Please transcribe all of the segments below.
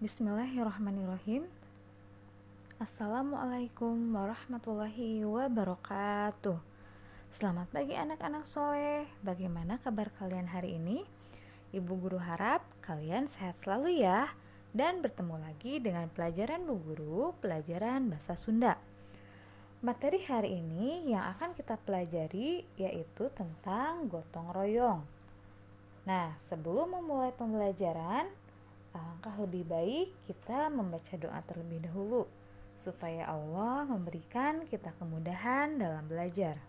Bismillahirrahmanirrahim. Assalamualaikum warahmatullahi wabarakatuh. Selamat pagi anak-anak soleh. Bagaimana kabar kalian hari ini? Ibu guru harap kalian sehat selalu ya. Dan bertemu lagi dengan pelajaran Bu Guru, pelajaran Bahasa Sunda. Materi hari ini yang akan kita pelajari yaitu tentang gotong royong. Nah, sebelum memulai pembelajaran, alangkah lebih baik kita membaca doa terlebih dahulu supaya Allah memberikan kita kemudahan dalam belajar.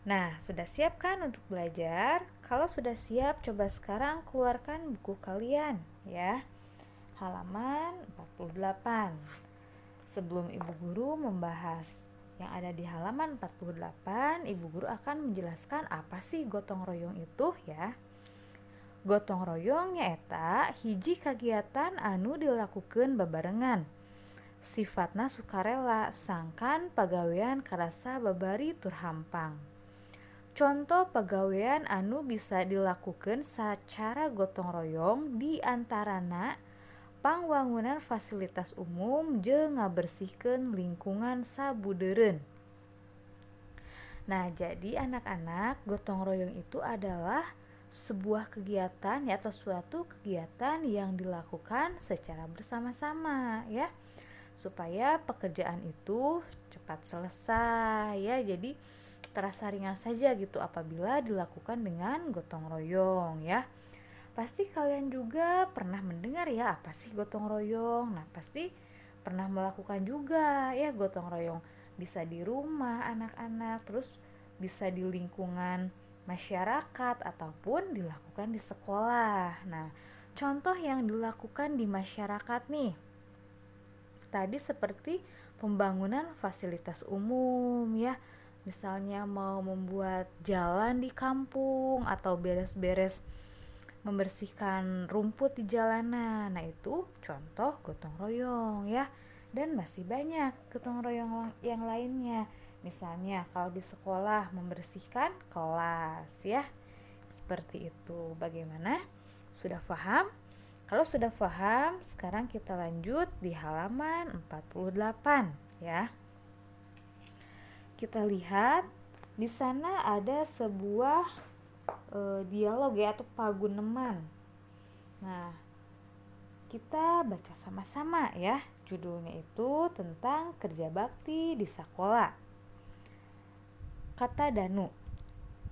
Nah, sudah siap kan untuk belajar? Kalau sudah siap, coba sekarang keluarkan buku kalian ya. Halaman 48. Sebelum Ibu Guru membahas yang ada di halaman 48, Ibu Guru akan menjelaskan apa sih gotong royong itu ya. Gotong royong nyaeta hiji kagiatan anu dilakukeun babarengan. Sifatna sukarela sangkan pagawean karasa babari tur hampang. Contoh pagawean anu bisa dilakukeun sacara gotong royong di antarana pangwangunan fasilitas umum jeung ngabersihkeun lingkungan sabudeureun. Nah, jadi anak-anak, gotong royong itu adalah sebuah kegiatan ya, atau suatu kegiatan yang dilakukan secara bersama-sama ya, supaya pekerjaan itu cepat selesai ya. Jadi terasa ringan saja gitu apabila dilakukan dengan gotong royong ya. Pasti kalian juga pernah mendengar ya apa sih gotong royong. Nah, pasti pernah melakukan juga ya gotong royong. Bisa di rumah anak-anak, terus bisa di lingkungan masyarakat ataupun dilakukan di sekolah. Nah, contoh yang dilakukan di masyarakat nih, tadi seperti pembangunan fasilitas umum ya. Misalnya mau membuat jalan di kampung atau beres-beres membersihkan rumput di jalanan. Nah, itu contoh gotong royong ya. Dan masih banyak gotong royong yang lainnya. Misalnya kalau di sekolah membersihkan kelas ya. Seperti itu. Bagaimana? Sudah paham? Kalau sudah paham, sekarang kita lanjut di halaman 48 ya. Kita lihat di sana ada sebuah dialog ya, atau paguneman. Nah, kita baca sama-sama ya. Judulnya itu tentang kerja bakti di sekolah. Kata Danu,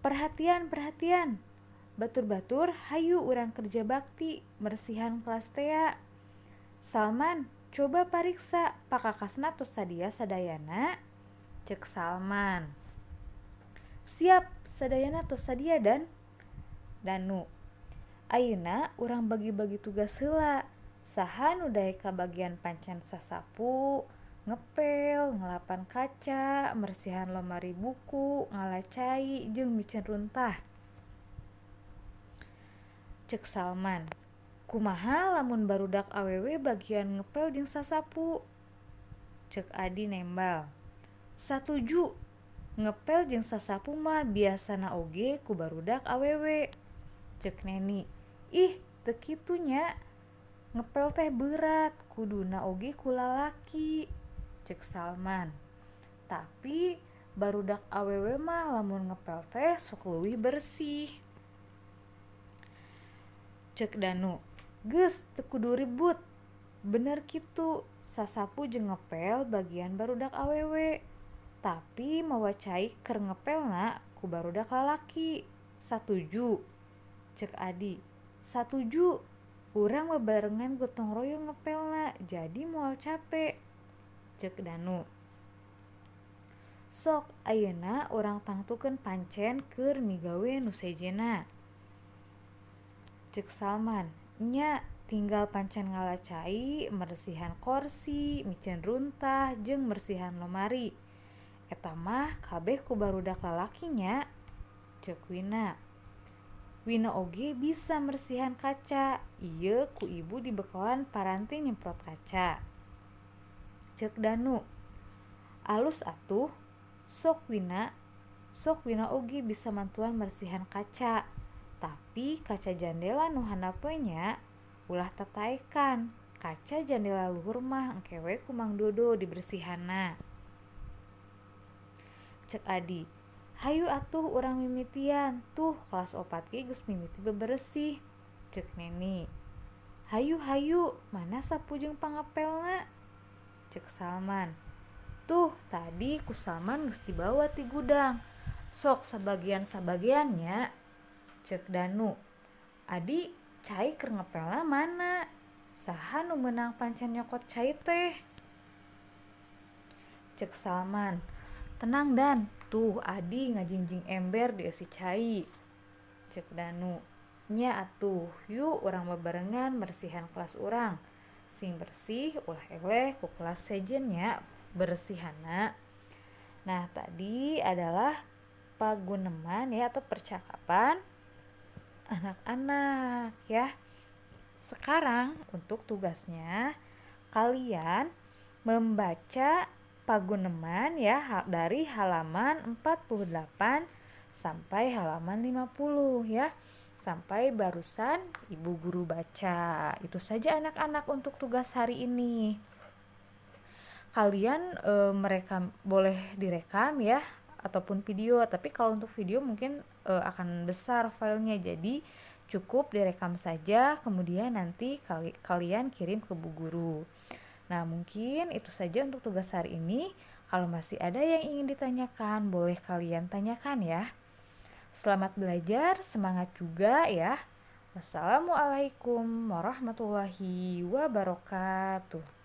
perhatian, perhatian, batur-batur hayu urang kerja bakti mersihan kelas tea. Salman, coba pariksa pakakasna tos sadia sadayana. Cek Salman. Siap, sadayana tos sadia dan Danu. Ayeuna urang bagi-bagi tugas heula. Saha nu daek kabagian pancen sasapu, ngepel, ngelapan kaca, mersihan lemari buku, ngala cai jeung miceun runtah. Cek Salman, kumaha lamun barudak awewe bagian ngepel jeung sasapu? Cek Adi nembal, satuju, ngepel jeung sasapu mah biasana oge ku barudak awewe. Cek Neni, ih teu kitu nya, ngepel teh berat, kuduna oge ku lalaki. Cek Salman, tapi barudak awewe mah lamun ngepel teh sok leuwih bersih. Cek Danu, geus teu kudu ribut, bener kitu, sasapu jeung ngepel bagian barudak awewe, tapi mawa cai keur ngepelna ku barudak lalaki. Satuju. Cek Adi, satuju, urang bebarengan gotong royong ngepelna jadi moal capek. Cek Danu, sok ayeuna urang tangtukeun pancen keur migawe nu sejenna. Cek Salman, nya tinggal pancen ngala cai, mersihan korsi, miceun runtah jeung mersihan lemari. Eta mah kabeh ku barudak lalaki nya. Cek Wina, Wina oge bisa mersihan kaca, ieu ku ibu dibekalan paranti nyemprot kaca. Cek Danu, alus atuh, sok Wina oge bisa mantuan mersihan kaca, tapi kaca jandela nu handap we nya. Ulah tataekan, kaca jandela luhur mah engke we ku Mang Dodo dibersihanna. Cek Adi, hayu atuh urang mimitian, tuh kelas 4 ge geus mimiti beberesih. Cek Neni, hayu hayu, mana sapu jeung pangapelna? Cek Salman, tuh tadi ku Salman geus dibawa ti gudang, sok sabagian-sabagiannya. Cek Danu, Adi cai keur ngepelna mana? Saha nu meunang pancen nyokot cai teh? Cek Salman, tenang Dan, tuh Adi ngajingjing ember dieusi cai. Cek Danu, nya atuh, yuk urang bebarengan bersihan kelas urang. Sing bersih ulah eleh ku kelas sejen nya bersihanna. Nah, tadi adalah paguneman ya atau percakapan anak-anak ya. Sekarang untuk tugasnya kalian membaca paguneman ya dari halaman 48 sampai halaman 50 ya. Sampai barusan ibu guru baca. Itu saja anak-anak untuk tugas hari ini. Kalian merekam, boleh direkam ya ataupun video, tapi kalau untuk video mungkin akan besar filenya, jadi cukup direkam saja, kemudian nanti kalian kirim ke bu guru. Nah, mungkin itu saja untuk tugas hari ini. Kalau masih ada yang ingin ditanyakan, boleh kalian tanyakan ya. Selamat belajar, semangat juga ya. Wassalamualaikum warahmatullahi wabarakatuh.